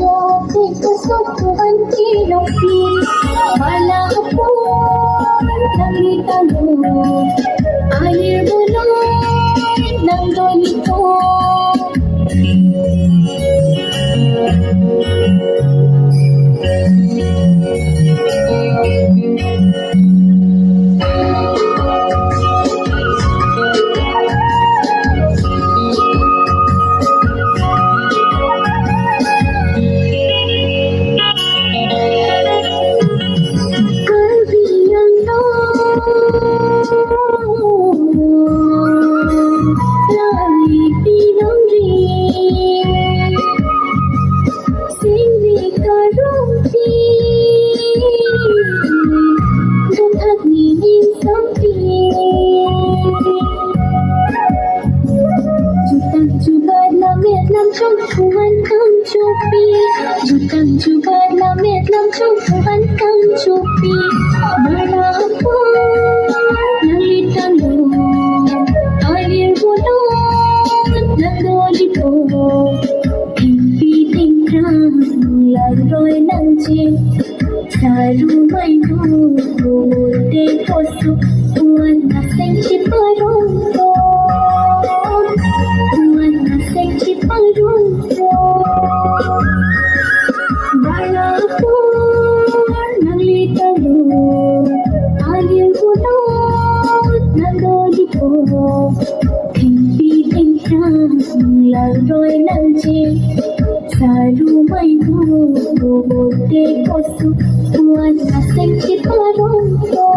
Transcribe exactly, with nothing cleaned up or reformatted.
Tek kusuk tuan kilopi, bala apor nang litalo, alir bolon nang dolito. Karbi Anglong laipi longri, singri karongpi, don aning ingsampi. Jutang jubat lammet lamchong puan kangchopi. Jutang jubat lammet lamchong puan kangchopi. Bala apor nang litalo, alir bolon nang dolito. Ingpi ingkrang langroi nangji, saru mai do te posu, puan aseng chiparong to, puan aseng chiparong to. Bala apor nang litalo, alir bolon nang dolito. Ingpi ingkrang langroi nangji, saru mai do te posu, puan aseng chiparong to.